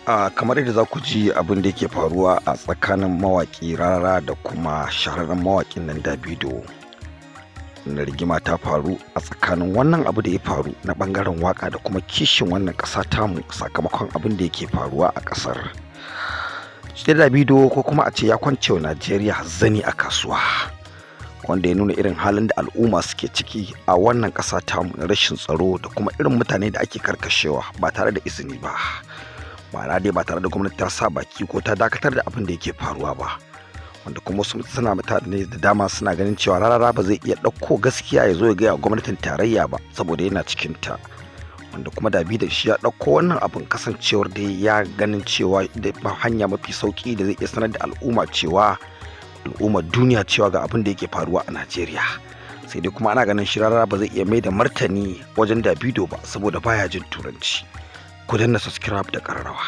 Kamar yadda za ku ji abin da yake faruwa a tsakanin mawaƙi Rarara da kuma shahararren mawaƙin nan Davido na, rigima ta faru a tsakanin wannan abu da ya faru na ɓangaren waka da kuma kishin wannan ƙasa tamu, sakamakon abin da yake faruwa a ƙasar shi. Davido, ko kuma a ce ya kwance wa Najeriya zani a kasuwa, wanda ya nuna irin halin da al'umma suke ciki a wannan ƙasa tamu na rashin tsaro da kuma irin mutane da ake karkashewa ba tare da izini ba, ma'ana dai ba tare da gwamnati ta sa baki ko ta dakatar da abin da yake faruwa ba. Wanda kuma wasu suna, mutane da dama suna ganin cewa Rarara ba zai iya ɗauko gaskiya ya zo ya gaya gwamnatin tarayya ba saboda yana cikin ta. Wanda kuma da shi ya ɗauko wannan abin, kasancewar da ya ganin cewa da hanya mafi sauki da zai iya sanar da al'umma cewa, al'ummar duniya cewa ga abin da yake faruwa a Najeriya. Sai dai kuma ana ganin shi Rarara ba zai iya mai da martani wajen Davido ba saboda baya jin Turanci. Ku danna subscribe da ƙararrawa.